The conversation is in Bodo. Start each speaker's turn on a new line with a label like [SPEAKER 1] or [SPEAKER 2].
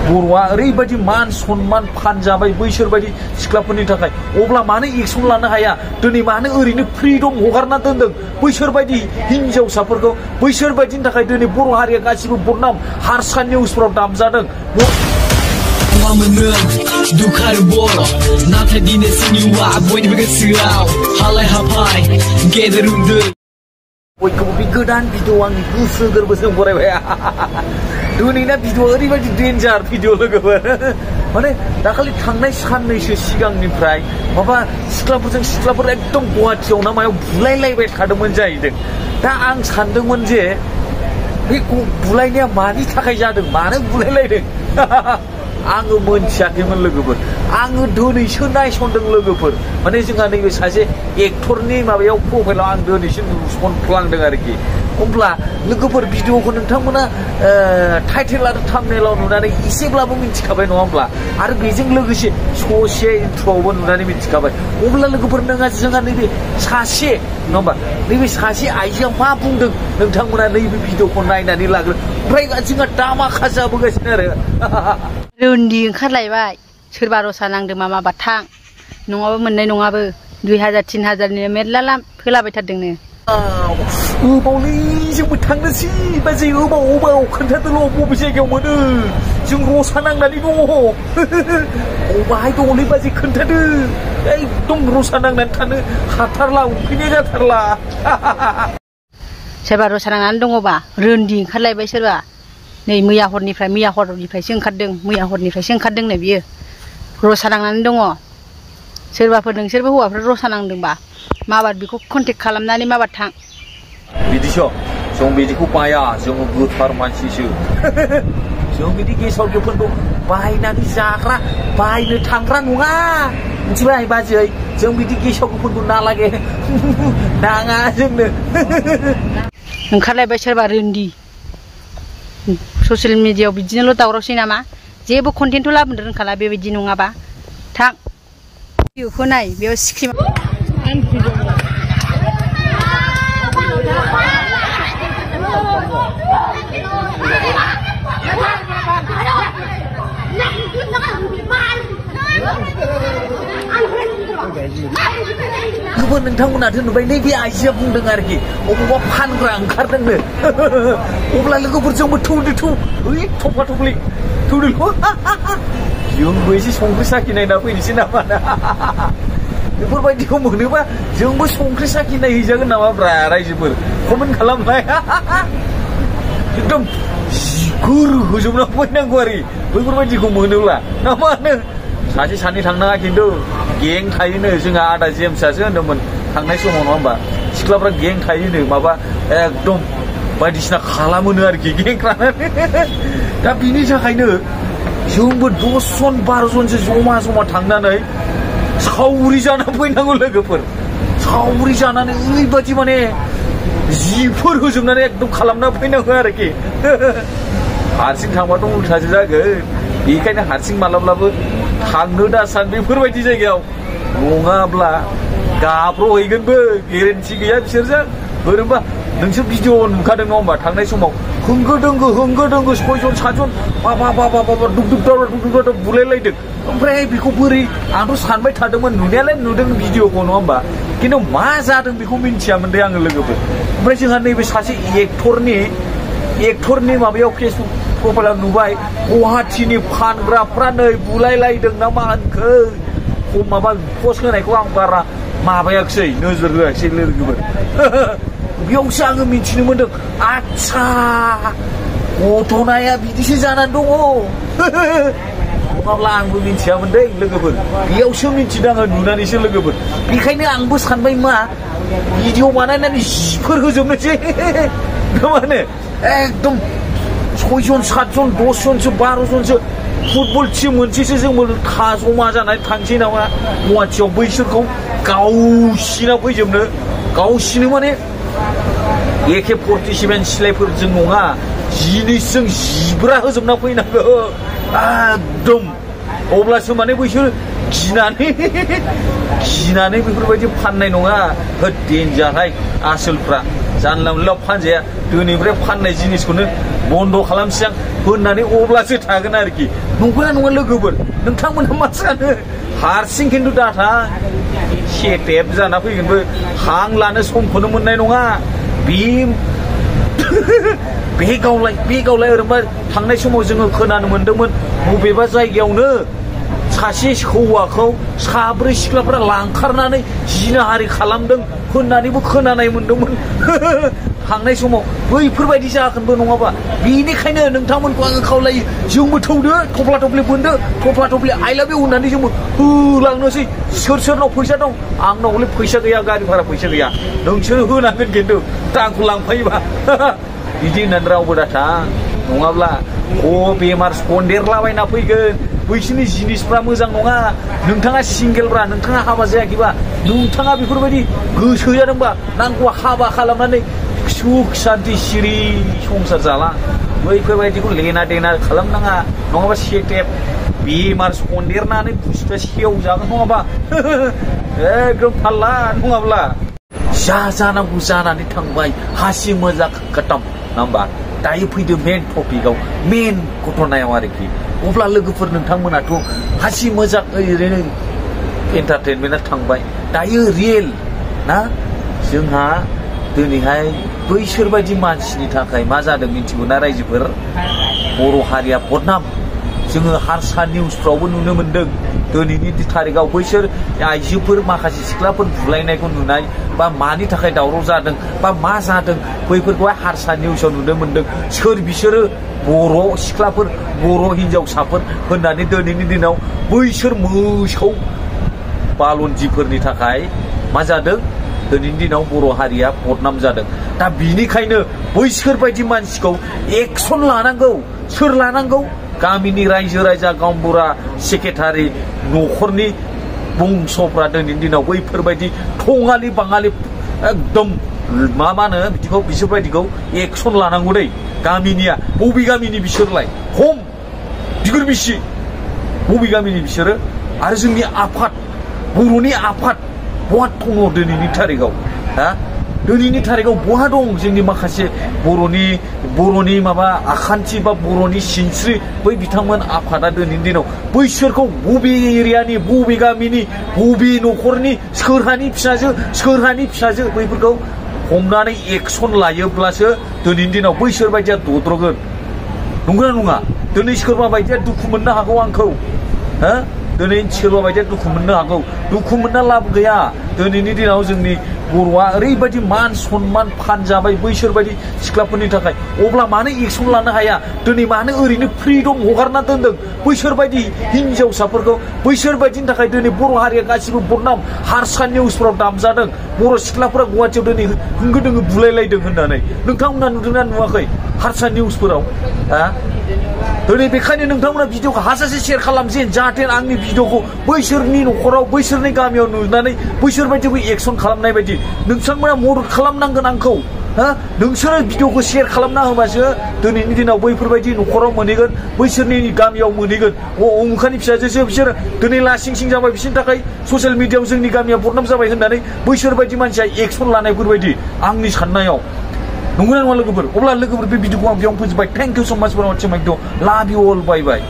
[SPEAKER 1] बर'आ ओरैबायदि मान सन्मान फानजाबाय बैसोर बायदि सिख्लाफोरनि थाखाय अब्ला मानो एक्सन लानो हाया दिनै मानो ओरैनो फ्रिदम हगारना दोनदों बैसोर बायदि हिनजावसाफोरखौ बैसोर बायदिनि थाखाय दिनै बर' हारिया गासिबो बदनाम हारसा निउसफोराव दामजादों
[SPEAKER 2] दुखार बर' नाथाय दिनै जोंनिवा बयनिबो गोसोआव हालाय हाफाय गेदेर उन्दै
[SPEAKER 1] बयखौबो बे गोदान भिडिअ आंनि गोसो गोरबोजों बरायबाय दिनैना भिडिअ ओरैबायदि डेन्जार भिडिअ लोगोफोर माने दाखालि थांनाय साननैसो सिगांनिफ्राय माबा सिख्लाफोर एकदम गुवाहाटियाव ना मायाव बुलायलायबाय थादोंमोन जाहैदों दा आं सानदोंमोन जे बे बुलायनाया मानि थाखाय जादों मानो बुलायलायदों आङो मोनथियाखैमोन लोगोफोर आङो दिनैसो नायसनदों लोगोफोर माने जोंहा नैबे सासे एक्टरनि माबायाव प्रफाइलाव आं दिनैसो नुसनफ्लांदों आरोखि अब्ला लोगोफोर भिडिअखौ नोंथांमोना टाइटेल आरो थाम्बनेलाव नुनानै एसेब्लाबो मिथिखाबाय नङा होमब्ला आरो बेजों लोगोसे ससे इन्ट्र'आवबो नुनानै मिथिखाबाय अब्ला लोगोफोर जोंहा नैबे सासे नङा होमबा नैबे सासे आइजोआ मा बुंदों नोंथांमोना नैबे भिडिअखौ नायनानै लाग्रो ओमफ्राय जोंहा दामाखा जाबोगासिनो आरो
[SPEAKER 3] रुन्दि ओंखारलायबाय सोरबा रसा नांदों माबा थां नङाबा मोननाय नङाबो 2000 3000नि मेरला होलाबाय थादोंनो
[SPEAKER 1] ओबावलै जोंबो थांनोसै बाजै ओबाव खोन्थादोल' बबे जायगायाव मोनो जों रसा नांनानै दङ अबाहाय दङलै बाजै खोन्थादो एकदम रसा नांनानै थानो हाथारला उखैनाय जाथारला
[SPEAKER 3] सोरबा रसा नांनानै दङबा रुन्दि ओंखारलायबाय सोरबा नै मैया हरनिफ्रायसो ओंखारदोंनो बियो रसा नांनानै दङ सोरबाफोर नोंसोरबो हौवाफोर रसा नांदोंबा माबार बेखौ कन्टेक्ट खालामनानै माबार थां
[SPEAKER 1] बिदिसो जों बिदिखौ बाया जोङो गोथार मानसिसो जों बिदि गेसाव गोफोनखौ बायनानै जाग्रा बायनो थांग्रा नङा मिथिबाय बाजै जों बिदि गेसाव गोफोनखौ नालागे नाङा जोंनो
[SPEAKER 3] ओंखारलायबाय सोरबा रुन्दि ससियेल मिडियायाव बिदिनोल' दावरावसै नामा जेबो कन्टेन्टथ' लाबोनो रोंखाला बेबायदि नङाबा थां भिडिअखौ नाय बेयाव स्क्रिप्ट
[SPEAKER 1] गुबुन नोंथांमोनाथ' नुबाय नैबे आइजोआ बुंदों आरोखि अबावबा फानग्रा ओंखारदोंनो अब्ला लोगोफोर जोंबो थौदो ओइ थफ्ला थफ्लि थौदोल' जोंबो एसे संख्रि साखिनायना फैनोसै नामा बेफोरबायदिखौ मोनोबा जोंबो संख्रि साखिनाय हैजागोन नामाब्रा रायजोफोर कमेन्ट खालामनाय एकदम जिगुर होजोबना फैनांगौ आरोखि बैफोरबायदिखौ मोनोब्ला ना मा होनो सासे सानै थांनाङा खिन्थु गें थायोनो जोंहा आदा जेम्सआसो होनदोंमोन थांनाय समाव नङा होमबा सिख्लाफ्रा गें थायोनो माबा एकदम बायदिसिना खालामोनो आरोखि गें लानानै दा बिनि थाखायनो जोंबो 10 जन 12 जनसो जमा थांनानै सावरि जाना फैनांगौ लोगोफोर सावरि जानानै ओरैबायदि माने जिफोर होजोबनानै एकदम खालामना फैनांगौ आरोखि हारसिं थांबाथ' उल्थासो जागोन बेखायनो हारसिं मालाब्लाबो थांनो दासान बेफोरबायदि जायगायाव नङाब्ला गाब्र'हैगोनबो गेरेन्टि गैया बिसोरजों ओरैनोबा नोंसोर भिडिअ नुखादों नङा होमबा थांनाय समाव होंगो दोंगो 6 जन 7 जन बाबा दुब बुलायलायदों ओमफ्राय बेखौ बोरै आंथ' सानबाय थादोंमोन नुनायालाय नुदों भिडिअखौ नङा होमबा खिन्थु मा जादों बेखौ मिन्थियामोन दे आङो लोगोफोर ओमफ्राय जोंहा नैबे सासे एक्टरनि माबायाव फेसबुक प्रफाइलाव नुबाय गुवाहाटिनि फानग्राफ्रा नै बुलायलायदों ना मा होनखो माबा पस्ट होनायखौ आं बारा माबायाखिसै नोजोर होआखिसै लोगोफोर बेयावसो आङो मिथिनो मोन्दों आच्छा घटनाया बिदिसो जानानै दङ नङाब्ला आंबो मिथियामोन दै लोगोफोर बेयावसो मिथिदों आङो नुनानैसो लोगोफोर बेखायनो आंबो सानबाय मा भिडिअ बानायनानै जिफोर होजोबनोसै ना मा होनो एकदम 6 जन 7 जन 10 जनसो 12 जनसो फुटबल टीम मोनसेसो जोंबो जमा जानानै थांसै नामा गुवाहाटियाव बैसोरखौ गावसिना फैजोबनो गावसिनो माने AK-47 सिलायफोरजों नङा जिनिसजों जिब्रा होजोबना फैनांगौ एकदम अब्लासो माने बैसोर गिनानै बेफोरबायदि फाननाय नङा डेन्जारहाय आसोलफ्रा जानला मोनला फानजाया दिनैनिफ्राय फाननाय जिनिसखौनो बन्द' खालामसै आं होननानै अब्लासो थागोन आरोखि नंगौना नङा लोगोफोर नोंथांमोना मा सानो हारसिं खिन्थु दाथा सेटेप जाना फैगोनबो हां लानो समखौनो मोननाय नङा बे गावलाय ओरैबा थांनाय समाव जोङो खोनानो मोन्दोंमोन बबेबा जायगायावनो सासे हौवाखौ साब्रै सिख्लाफोरा लांखारनानै जिनाहारि खालामदों होननानैबो खोनानाय मोन्दोंमोन थांनाय समाव बैफोरबायदि जागोनबो नङाबा बेनिखायनो नोंथांमोनखौ आङो खावलायो जोंबो थौदो थफ्ला थफ्लि बोन्दो थफ्ला थफ्लि आइ लाभ इउ होननानै जोंबो होलांनोसै सोरनाव फैसा दं आंनाव हले फैसा गैया गारि भारा फैसा गैया नोंसोर होनांगोन खिन्थु आंखौ लांफायोबा बिदि होननानै रावबो दाथा नङाब्ला बेमार सन्देरलाबायना फैगोन बैसोरनि जिनिसफ्रा मोजां नङा नोंथाङा सिंगेलब्रा नोंथाङा हाबा जायाखैबा नोंथाङा बेफोरबायदि गोसो जादोंबा नांगौबा हाबा खालामनानै सुख शान्ति सिरि संसार जाला बैफोरबायदिखौ लेना देना खालामनाङा नङाबा सेटेप बेमार सन्देरनानै बुस्थुआ सेवजागोन नङाबा एकदम फाल्ला नङाब्ला जा जानांगौ जानानै थांबाय हासि मोजां खतम नङा होमबा दायो फैदो मेन टपिकआव मेन घटनायाव आरोखि अब्ला लोगोफोर नोंथांमोनाथ' हासि मोजां ओरैनो एन्टारटेनमेन्टआ थांबाय दायो रियेल ना जोंहा दिनैहाय बैसोरबायदि मानसिनि थाखाय मा जादों मिथिगौ ना रायजोफोर बर' हारिया बदनाम जोङो हारसा निउसफ्रावबो नुनो मोन्दों दिनैनि थारिखआव बैसोर आइजोफोर माखासे सिख्लाफोर बुलायनायखौ नुनाय बा मानि थाखाय दावराव जादों बा मा जादों बैफोरखौहाय हारसा निउसाव नुनो मोन्दों सोर बिसोरो बर' सिख्लाफोर बर' हिन्जावसाफोर होननानै दिनैनि दिनाव बैसोर मोसौ बालन्दिफोरनि थाखाय मा जादों दिनैनि दिनाव बर' हारिया बदनाम जादों दा बिनिखायनो बैसोरबायदि मानसिखौ एक्सन लानांगौ सोर लानांगौ गामिनि रायजो राजा गावबुरा सेक्रेटारि न'खरनि बंस'फ्रा दिनैनि दिनाव बैफोरबायदि थङालि बाङालि एकदम मा होनो बिदिखौ बिसोरबायदिखौ एक्सन लानांगौ दै गामिनिया बबे गामिनि बिसोरलाय खम बिगुर बिसि बबे गामिनि बिसोरो आरो जोंनि आफाद बर'नि आफाद बहा दङ दिनैनि थारिखआव हा दिनैनि थारिखआव बहा दं जोंनि माखासे बर'नि माबा आखान्थि बा बर'नि सिनस्रि बै बिथांमोन आफादा दिनैनि दिनाव बैसोरखौ बबे एरियानि बबे गामिनि बबे न'खरनि सोरहानि फिसाजो बैफोरखौ हमनानै एक्सन लायोब्लासो दिनैनि दिनाव बैसोर बायदिया दद्रगोन नंगौना नङा दिनै सोरबा बायदिया दुखु मोननो हागौ आंखौ हो दिनै सोरबा बायदिया दुखु मोननो हागौ दुखु मोनना लाब गैया दिनैनि दिनाव जोंनि बर'आ ओरैबायदि मान सन्मान फानजाबाय बैसोर बायदि सिख्लाफोरनि थाखाय अब्ला मानो एक्सन लानो हाया दिनै मानो ओरैनो फ्रिदम हगारना दोनदों बैसोर बायदि हिन्जावसाफोरखौ बैसोर बायदिनि थाखाय दिनै बर' हारिया गासिबो बदनाम हारसा निउसफ्राव दामजादों बर' सिख्लाफोरा गुवाहाटियाव दिनै होंगो दोंगो बुलायलायदों होननानै नोंथांमोना नुदोंना नुवाखै हारसा निउसफोराव हा दिनै बेखायनो नोंथांमोना भिडिअखौ हाजासे शेयार खालामसै जाहाथे आंनि भिडिअखौ बैसोरनि न'खराव बैसोरनि गामियाव नुनानै बैसोर बायदिखौ एक्सन खालामनाय बायदि नोंथांमोना मदद खालामनांगोन आंखौ हा नोंसोरो भिडिअखौ शेयार खालामना होबासो दिनैनि दिनाव बैफोरबायदि न'खराव मोनहैगोन बैसोरनि गामियाव मोनहैगोन उमुखानि फिसाजोसो बिसोर दिनै लासिं सिं जाबाय बिसोरनि थाखाय ससियेल मिडियायाव जोंनि गामिया बदनाम जाबाय होननानै बैसोर बायदि मानसिया एक्सन लानायफोरबायदि आंनि साननायाव नंगौना नङा लोगोफोर अब्ला लोगोफोर बे भिडिअखौ आं बेयावनो फोजोबबाय थेंक इउ सो माच फर वाचिं माय भिडिअ लाभ इउ अल बाय बाय